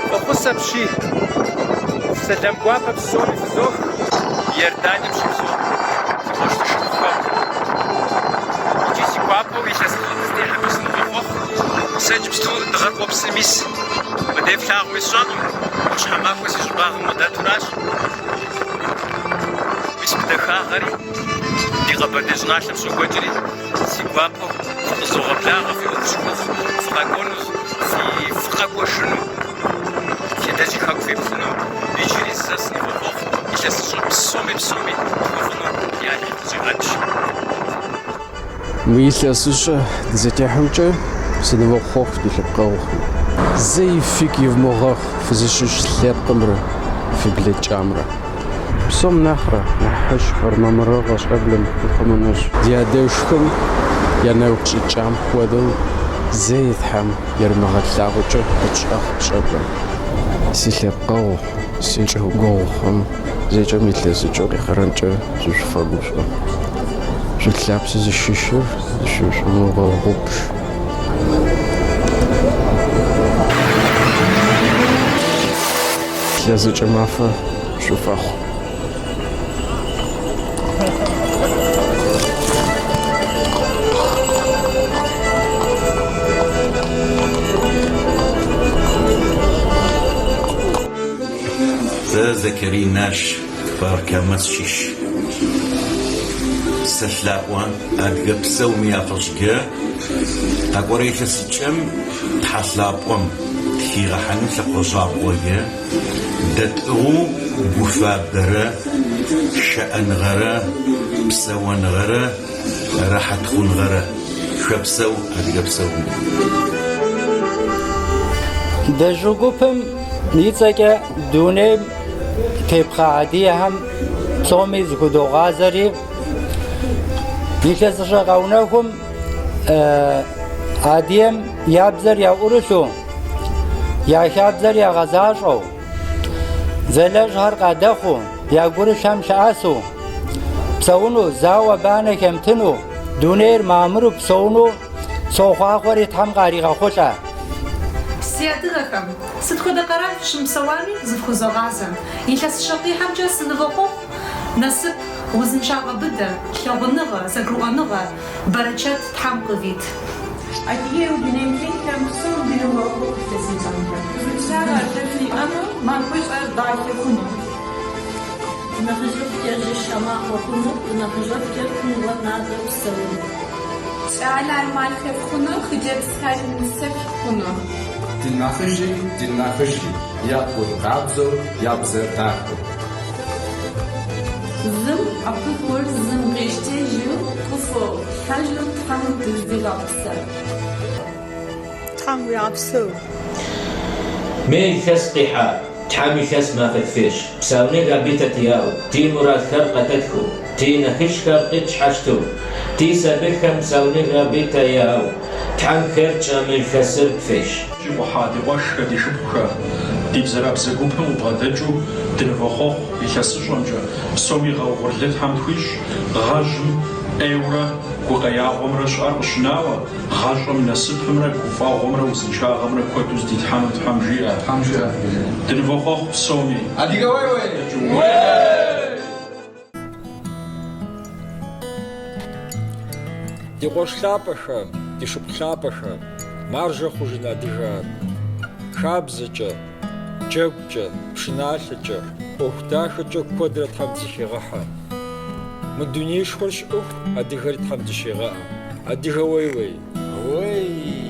Фӏэхъус апщий! Сэлам гуапэ псоми фызох, Иорданием щыпсэу си къуэш си шыпхъухэм. Икӏи си гуапэу илъэсыщӏэ дызытехьэмкӏэ сынывохъуэхъу. Сэ иджыпсту дыгъэр къопсри мис, мыдей флъагъуми сщӏэкъым, ӏуащхьэмахуэ си щӏыбагъым къыдэтуращ. Мис мы дахагъэри ди Къэбэрдей щӏыналъэм щокӏуэкӏри, си гуапэу фыкъызогъэблагъэ, фи ӏуэху щыхухъу, фыкъэкӏуэну, фи фыкъэкӏуэжыну, фи адэжь хэку феплъыну. Иджыри зэ сынывохъуэхъу, илъэсыщӏэ псоми псоми тхуэфӏыну ди Алыхь къыщӏигъэкӏ. Мы илъэсыщӏэ дызытехьэмкӏэ сынывохъуэхъу ди лъэпкъэгъухэм. Зэи фигу ивмыгъэху фызыщыщ лъэпкъымрэ фи блэкӏамрэ. Псом нэхърэ нэхъыщхьэр мамырыгъэ щӏэблэм ихъумэнырщ. Ди адэжьхэм я нэгу щӏэкӏам хуэдэу зэи Тхьэм иримыгъэлъагъукӏэ къытщӏэхъуэ щӏэблэм. Си лъэпкъэгъу, си чӏыгогъухэм зэкӏэм илъэсыкӏэу къихьэрэмкӏэ сышъуфэгушӏо. Шъуилъапсэ зыщыщыр зыщышъумыгъэгъупш. Илъэсыкӏэ мафэ шъуфэхъу. Сэ Зэкэрий Наш Кфар-Камэ сыщыщ. Сэлъаӏуэ адыгэ псэуми я фӏыщӏкӏэ къэкӏуэрэ илъэсыкӏэм Тхьэ лъапӏэм тхигъэхьэну лъакъуэщӏабгъуэкӏэ дэтӏыгъыу гуфабэрэ шыӏэныгъэрэ псэуэныгъэрэ рэхьэт хъуныгъэрэ шъопсэу адыгэ псэуми. Дежьу гупым и цӏэкӏэ дунейм тепхъа адыгэхэм псоми зыхудогъазэри, илъэсыщӏэ къэунэхум адыгэм я бзэр яӏурылъу, я хабзэр ягъэзащӏэу, зэлэжьхэр къадэхъуу, я гурылъхэм лъэӏэсу, псэуну, зауэ банэ хэмытыну, дунейр мамыру псэуну сохъуахъуэри Тхьэм къаригъэхъулӏэ. Си адыгэхэм, сыт хуэдэ къэрал фыщымыпсэуами, зыфхузогъазэ. Илъэсыщӏэ къихьэмкӏэ сынывохъуэхъу, насып, узыншагъэ быдэ, лъагъуныгъэ, зэгурыӏуэныгъэ, бэрэчэт Тхьэм къывит. Адыгейуэ дунейм тетхэм псом дынывохъуэхъу илъэсыщӏэмкӏэ. Узыншагъэ фиӏэну, махуэщӏэр дахэ хъуну. Нэхъыжьыфӏкӏэ жьыщхьэ махуэ хъуну, нэхъыщӏэфӏкӏэ фӏыгъуэ натӏэ псэуну. Кӏалэр малъхъэфӏ хъуну, хъыджэбзхэр нысэфӏ хъуну. Ди нэхъыжьи, ди нэхъыщӏи, я гур къабзэу, я бзэр дахэу. Зым ӏэпыхур зым къищтэжу, гуфӏэу, тхъэжу Тхьэм дыздигъэпсэу. Тхьэм уигъэпсэу. Мы илъэс къихьа, Тхьэм илъэс мафэ тфещӏ, псауныгъэ бытэ тиӏэу, ти мурадхэр къыдэтхэу, ти нахьыжъхэр къытшъхьащытэу, ти сабыйхэм псауныгъэ бытэ яӏэу, Тхьэм хъеркӏэ мы илъэсыр тфещӏ. Икъухьа ди къуэшхэ, ди шыпхъухэ, ди Бзэрабзэ гупым къыбгъэдэкӏыу дынывохъуэхъу илъэсыщӏэмкӏэ, псоми гъэ угъурлы Тхьэм тхуищӏ, гъэжьым ӏейурэ гукъеягъуэмрэ щыӏэр къыщынауэ, гъащӏэм насыпымрэ гуфӏэгъуэмрэ узыншагъэмрэ куэду здитхьэну Тхьэм жиӏэ. Тхьэм жиӏэ. Дынывохъуэхъу псоми. Адыгэ уей-уей! Уей! Ди къуэш лъапӏэхэ, ди шыпхъу лъапӏэхэ, маржэ хъужын адыгэ хабзэкӏэ, джэгукӏэ, пшыналъэкӏэ, ӏуэху дахэкӏэ куэдрэ Тхьэм дызэхигъэхьэ. Мы дунеишхуэр щыӏэху адыгэри Тхьэм дыщигъэӏэ. Адыгэ уей-уей! Уей!